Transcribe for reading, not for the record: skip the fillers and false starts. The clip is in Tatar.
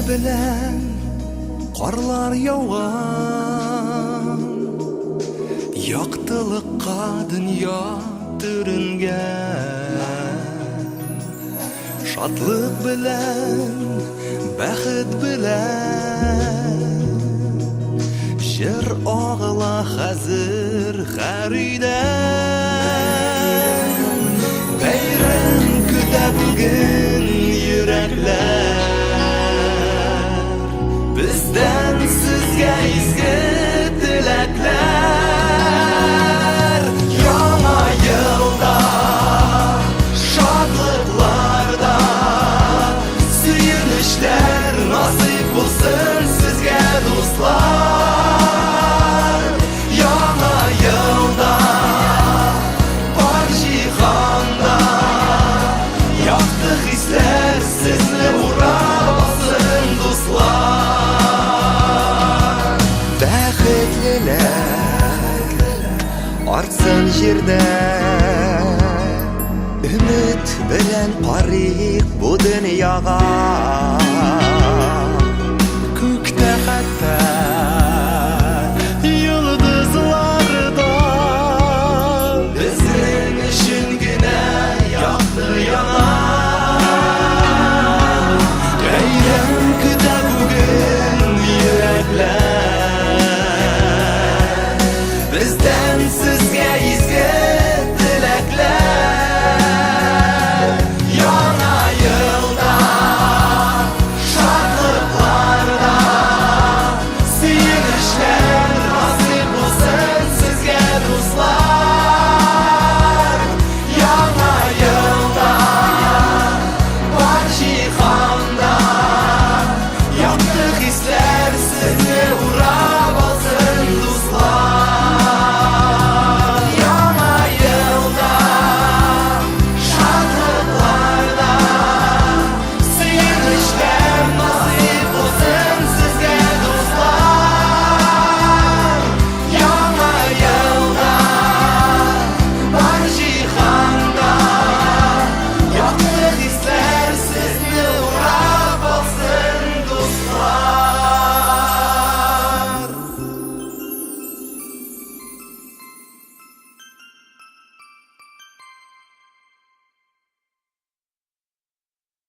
белән карлар яуган, Яктылыкка дөнья төренгән. Шатлык белән, бәхет белән Җыр агыла хәзер һәр өйдән. Бәйрәм көтә бүген йөрәкләр. Бездән сезгә изге теләкләр. Яңа елда шатлыкларда сөенечләр насыйп булсын сезгә, дуслар. Яңа елда бар җиһанда якты хисләр сезне урап алсын, дуслар. Бәхетлеләр артсын җирдә. Өмет белән карыйк бу дөньяга.